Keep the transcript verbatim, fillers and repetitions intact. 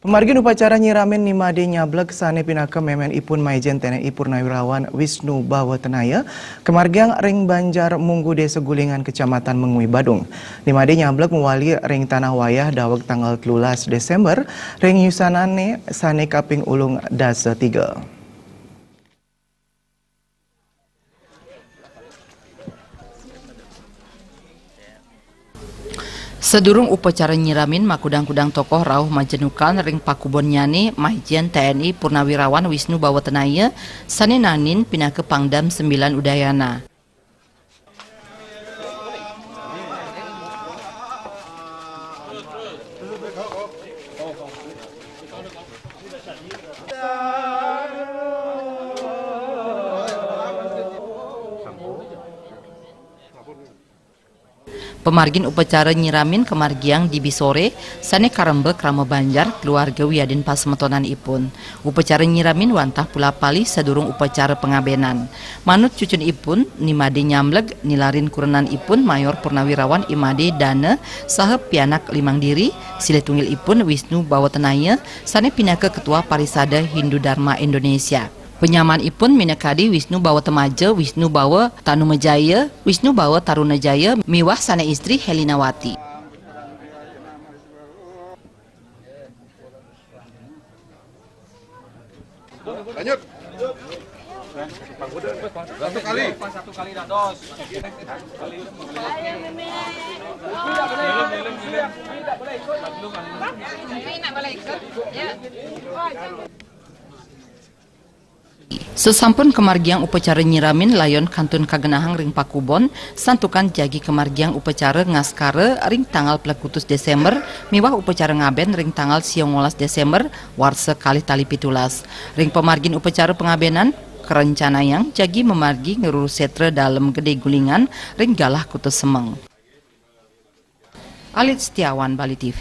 Margin upacara nyiramin ni Made Nyablek sane pinaka memen ipun Maijen T N I Purnawirawan Wisnu Bawa Tenaya, kemargiang ring Banjar Munggu, Desa Gulingan, Kecamatan Mengwi, Badung. Ni Made Nyablek mawali ring tanah wayah daweg tanggal telulas Desember, ring yusanane sane kaping ulung dasa tiga. Sadurung upacara nyiramin, makudang-kudang tokoh rauh majenukan ring pakubonnyane Maijen T N I Purnawirawan Wisnu Bawa Tenaya sane naenin pinaka Pangdam Sembilan Udayana. Pamargin upacara nyiramin kamargiang dibi sore, sane karemba krama banjar, keluarga wiadin pasemetonan ipun. Upacara nyiramin wantah pulapali sadurung upacara pangabenan. Manut cucun ipun, Ni Made Nyamleg nilarin kurenan ipun Mayor Purnawirawan I Made Dana saha pianak limang diri, silih tunggil ipun Wisnu Bawa Tenaya, sane pinaka Ketua Parisada Hindu Dharma Indonesia. Panyamaan ipun minakadi Wisnu Bawa Temaja, Wisnu Bawa Tanumajaya, Wisnu Bawa Tarunajaya, miwah sane istri Helinawati. Lanjut. Satu kali. Sasampun kamargiang upacara nyiramin, layon kantun kagenahang ring pakubon, santukan jagi kamargiang upacara ngaskara ring tanggal plekutus Desember miwah upacara ngaben ring tanggal siongolas Desember warsa kalih tali pitulas. Ring pamargin upacara pangabenan, karencanayang jagi mamargi ngruru setra Dalem Gede Gulingan ring galah Kuta Semeng. Alit Setiawan, Bali T V.